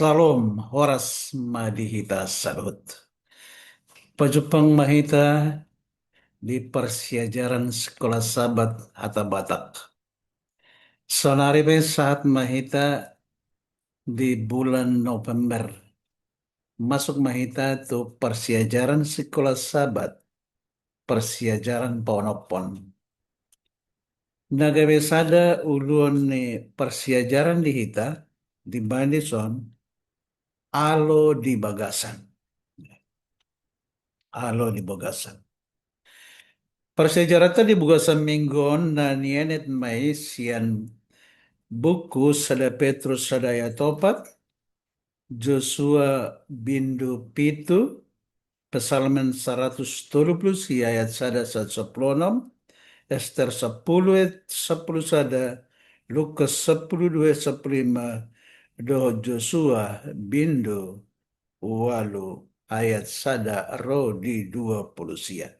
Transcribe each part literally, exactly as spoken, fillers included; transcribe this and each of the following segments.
Salam, horas ma di hita saluhut. Pajumpang ma hita di parsiajaran Sikola Sabat Hata Batak. Saonari pe sahat ma hita di bulan November. Masuk ma hita tu parsiajaran Sikola Sabat, parsiajaran paonomhon. Na gabe sada uluan ni parsiajaran di hita, dibaen dison, Alo di Bagasan. Alo di Bagasan. Parsiajaranta di bagasan minggu on na nienet ma i sian buku sada Petrus sada ayat opat, Josua bindu pitu, Psalmen saratus tolu pulu sia ayat sada sahat sampulu onom, Ester sampulu ayat sampulu sada, Lukas sampulu dua ayat sampulu lima, dohot Josua bindu ualu ayat sada ro di dua pulu sia.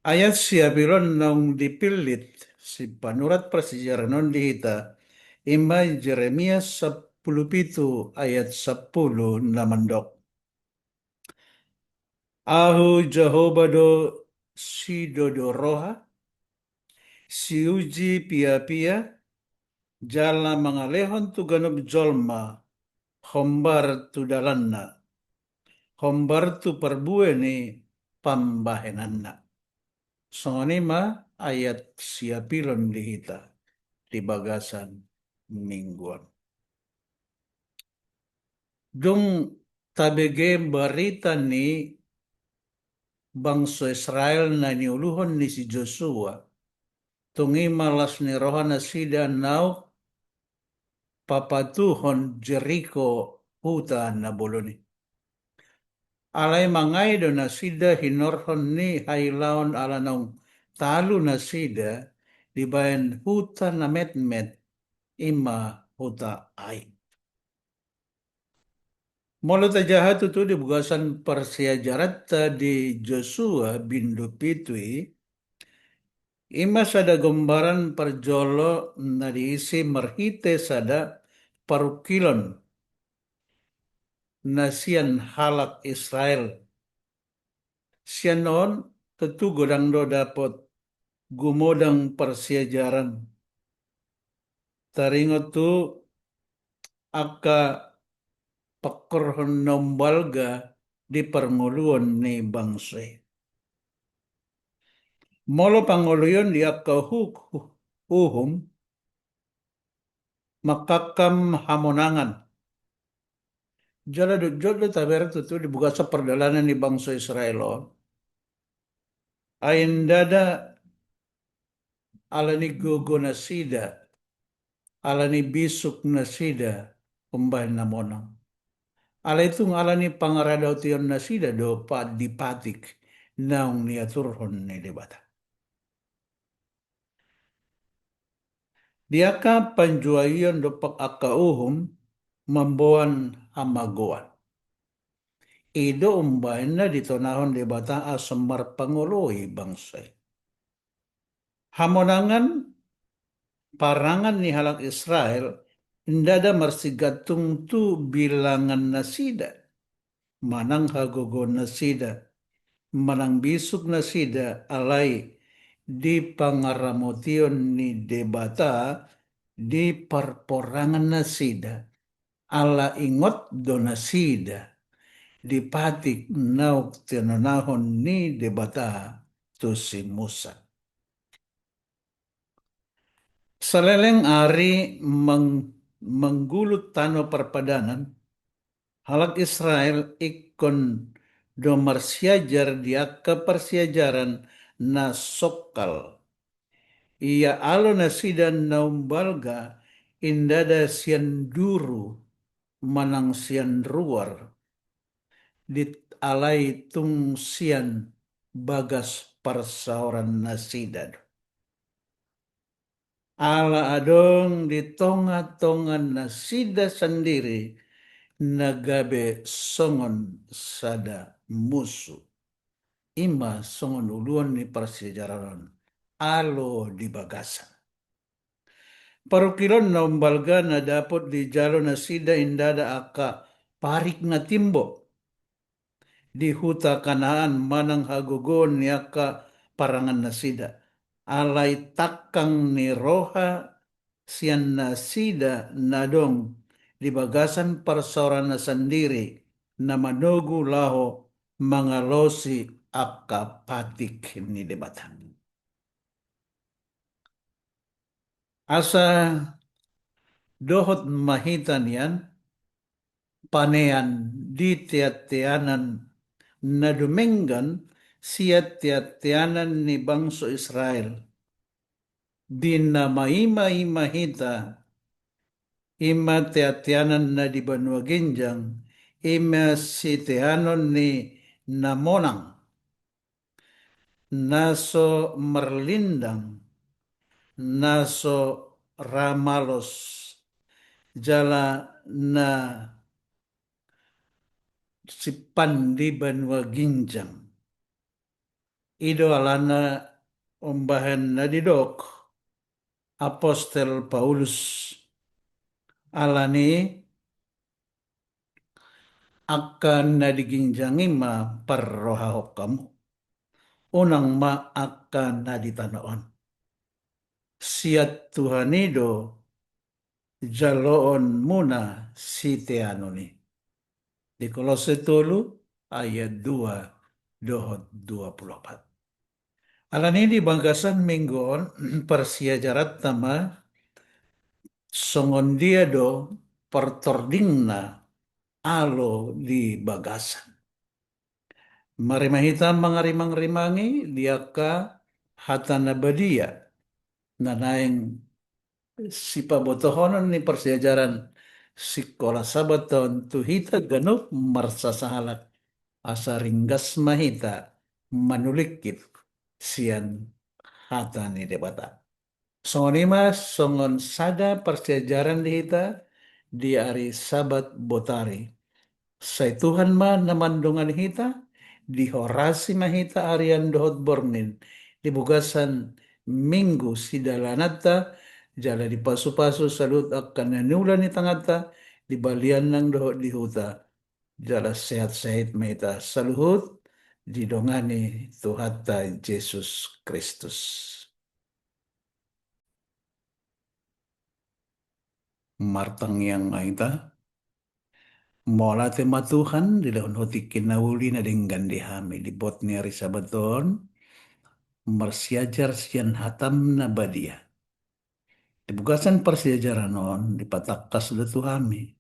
Ayat siapilon naung dipillit sipanurat parsiajaran on di hita, i ma Jeremia sampulu pitu ayat sampulu na mandok: Ahu Jahowa do sidodo roha, siuji piapia, jala mangalehon tu ganup jolma hombar tu dalanna, hombar tu parbue ni pambahenanna. Songon i ma ayat siapilon di hita di bagasan minggu on. Dung tabege barita ni bangso Israel na niuluhon ni si Josua, tung i ma las ni roha nasida naung papatuhon Jeriko, huta na bolon i. Alai mangae do nasida hinorhon ni hailaon ala naung talu nasida dibaen huta na metmet, i ma huta Ai. Molo tajaha tutu di bagasan parsiajaranta di Josua bindu pitu i, i ma sada gombaran parjolo na diisi marhite sada parungkilon na sian halak Israel. Sian on tutu godang do dapot gumodang parsiajaran. Taringot tu angka pangkorhon na umbalga di parngoluon ni bangso i. Molo pangoloion di angka hu-, hu-, uhum, mangkangkam hamonangan. Jala jotjot do tabereng tutu di bagasan pardalanan ni bangso Israel on. Ai ndada ala ni gogo nasida, ala ni bisuk nasida umbahen na monang. Alai tung ala ni pangaradaotion nasida do pa-, dipatik naung niaturhon ni Debata. Di angka panjuaion dompak angka uhum mamboan hamagoan. I do umbahen na ditonahon Debata asa marpangoloi bangso i. Hamonangan parangan ni halak Israel ndada marsigantung tu bilangan nasida, manang hagogoon nasida, manang bisuk nasida, alai di pangaramotion ni Debata di parporangan nasida, ala ingot do nasida dipatik naung tinonahon ni Debata tu si Musa. Saleleng ari mang-, manggulut tano parpadanan, halak Israel ingkon do marsiajar di angka parsiajaran na songkal. Ia alo nasida na umbalga i ndada sian duru manang sian ruar, di-, alai tung sian bagas parsaoran nasida do. Ala adong di tongatonga nasida sandiri na gabe songon sada musu. I ma songon uluan ni parsiajaran on, alo di bagasan. Parungkilon na umbalga na dapot dijalo nasida i ndada angka parik na timbo di huta Kanaan manang hagogoon ni angka parangan nasida. Alai tangkang ni roha sian nasida na adong di bagasan parsaoran na sandiri na manogu laho mangalosi angka patik ni Debata. Asa dohot ma hita nian panean di teanteanan na dumenggan sian teanteanan ni bangso Israel. Di na maimaima hita, i ma teanteanan na di banua ginjang, i ma siteanon ni na monang, na so marlindang, na so ra malos, jala na simpan di banua ginjang. I do alana umbahen na didok apostel Paulus, alani angka na di ginjang i ma parrohahon hamu, unang ma angka na di tano on. Sian Tuhan i do jaloonmuna siteanon i. Di Kolose tolu ayat dua dohot dua puluh opat. Alani di bagasan minggu on parsiajaranta ma songon dia do partordingna alo di bagasan. Mari ma hita mangarimangrimangi di angka hata na badia na naeng sipabotohonon ni parsiajaran sikola Sabat on tu hita ganup marsasahalak, asa ringgas ma hita manulingkit sian hata ni Debata. Songon i ma songon sada parsiajaran di hita di ari Sabat botari. Sai Tuhan ma na mandongani hita, dihorasi ma hita arian dohot borngin di bagasan minggu sidalananta, jala dipasupasu saluhut angka na niula ni tanganta di balian nang dohot di huta, jala sehatsehat ma hita saluhut didongani Tuhanta Jesus Kristus. Martangiang ma hita. Mauliate ma Tuhan, dilehon Ho tingki na uli na denggan di hami di bot ni ari Sabat on, marsiajar sian hatam na badia. Di bagasan parsiajaran on dipatangkas do tu hami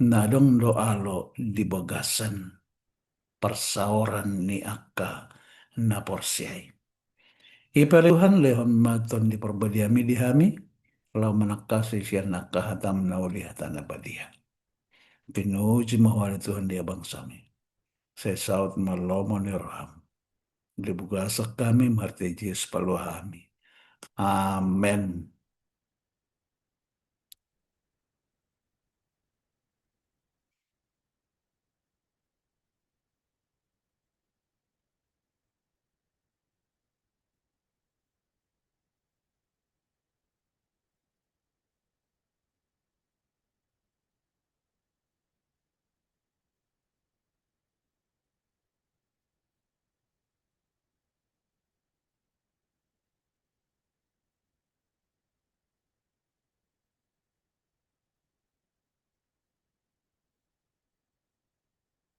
na adong do alo di bagasan parsaoran ni angka na porsea i. I pe ale Tuhan, lehon ma Tondi Parbadiami di hami laho manangkasi sian angka hatam na uli, hata na badia. Pinuji ma Ho ale Tuhan dia bangsami. Sai saut ma lomo ni roham. Di bagasan hami marhite Jesus Paluahami. Amen.